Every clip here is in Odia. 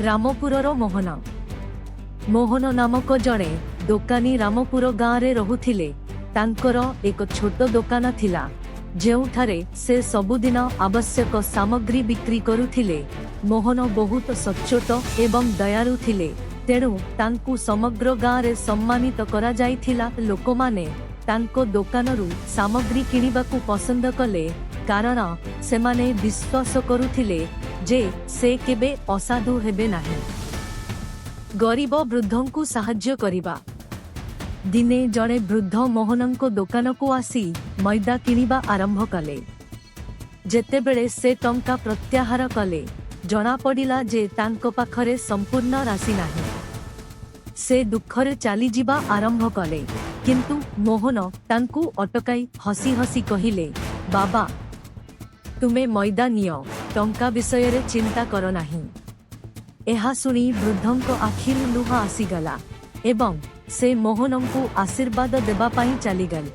ରାମପୁରର ମୋହନ। ମୋହନ ନାମକ ଜଣେ ଦୋକାନୀ ରାମପୁର ଗାଁରେ ରହୁଥିଲେ। ତାଙ୍କର ଏକ ଛୋଟ ଦୋକାନ ଥିଲା, ଯେଉଁଠାରେ ସେ ସବୁଦିନ ଆବଶ୍ୟକ ସାମଗ୍ରୀ ବିକ୍ରି କରୁଥିଲେ। ମୋହନ ବହୁତ ସଚ୍ଚୋଟ ଏବଂ ଦୟାଳୁ ଥିଲେ, ତେଣୁ ତାଙ୍କୁ ସମଗ୍ର ଗାଁରେ ସମ୍ମାନିତ କରାଯାଇଥିଲା। ଲୋକମାନେ ତାଙ୍କ ଦୋକାନରୁ ସାମଗ୍ରୀ କିଣିବାକୁ ପସନ୍ଦ କଲେ, କାରଣ ସେମାନେ ବିଶ୍ୱାସ କରୁଥିଲେ ଯେ ସେ କେବେ ଅସାଧୁ ହେବେ ନାହିଁ। ଗରିବ ବୃଦ୍ଧଙ୍କୁ ସାହାଯ୍ୟ କରିବା। ଦିନେ ଜଣେ ବୃଦ୍ଧ ମୋହନଙ୍କ ଦୋକାନକୁ ଆସି ମଇଦା କିଣିବା ଆରମ୍ଭ କଲେ। ଯେତେବେଳେ ସେ ଟଙ୍କା ପ୍ରତ୍ୟାହାର କଲେ, ଜଣାପଡ଼ିଲା ଯେ ତାଙ୍କ ପାଖରେ ସମ୍ପୂର୍ଣ୍ଣ ରାଶି ନାହିଁ। ସେ ଦୁଃଖରେ ଚାଲିଯିବା ଆରମ୍ଭ କଲେ, କିନ୍ତୁ ମୋହନ ତାଙ୍କୁ ଅଟକାଇ ହସି ହସି କହିଲେ, "ବାବା, ତୁମେ ମଇଦା ନିଅ, ଟଙ୍କା ବିଷୟରେ ଚିନ୍ତା କର ନାହିଁ।" ଏହା ଶୁଣି ବୃଦ୍ଧଙ୍କ ଆଖିରୁ ଲୁହ ଆସିଗଲା ଏବଂ ସେ ମୋହନଙ୍କୁ ଆଶୀର୍ବାଦ ଦେବା ପାଇଁ ଚାଲିଗଲେ।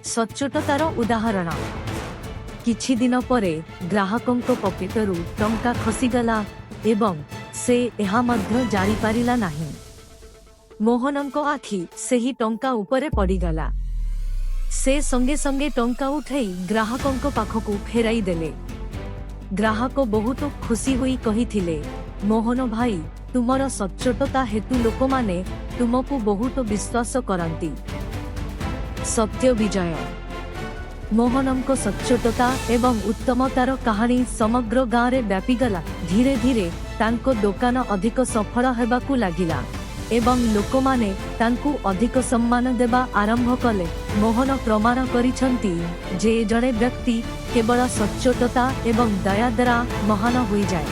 ସଚ୍ଚୋଟତାର ଉଦାହରଣ। କିଛି ଦିନ ପରେ ଗ୍ରାହକଙ୍କ ପକେଟରୁ ଟଙ୍କା ଖସିଗଲା ଏବଂ ସେ ଏହା ମଧ୍ୟ ଜାଣିପାରିଲା ନାହିଁ। ମୋହନଙ୍କ ଆଖି ସେହି ଟଙ୍କା ଉପରେ ପଡ଼ିଗଲା। ସେ ସଙ୍ଗେ ସଙ୍ଗେ ଟଙ୍କା ଉଠାଇ ଗ୍ରାହକଙ୍କ ପାଖକୁ ଫେରାଇ ଦେଲେ। ଗ୍ରାହକ ବହୁତ ଖୁସି ହୋଇ କହିଥିଲେ, "ମୋହନ ଭାଇ, ତୁମର ସଚ୍ଚୋଟତା ହେତୁ ଲୋକମାନେ ତୁମକୁ ବହୁତ ବିଶ୍ୱାସ କରନ୍ତି।" ସତ୍ୟ ବିଜୟ। ମୋହନଙ୍କ ସଚ୍ଚୋଟତା ଏବଂ ଉତ୍ତମତାର କାହାଣୀ ସମଗ୍ର ଗାଁରେ ବ୍ୟାପିଗଲା। ଧୀରେ ଧୀରେ ତାଙ୍କ ଦୋକାନ ଅଧିକ ସଫଳ ହେବାକୁ ଲାଗିଲା ଏବଂ ଲୋକମାନେ ତାଙ୍କୁ ଅଧିକ ସମ୍ମାନ ଦେବା ଆରମ୍ଭ କଲେ। ମୋହନ ପ୍ରମାଣ କରିଛନ୍ତି ଯେ ଜଣେ ବ୍ୟକ୍ତି କେବଳ ସଚ୍ଚୋଟତା ଏବଂ ଦୟା ଦ୍ୱାରା ମହାନ ହୋଇଯାଏ।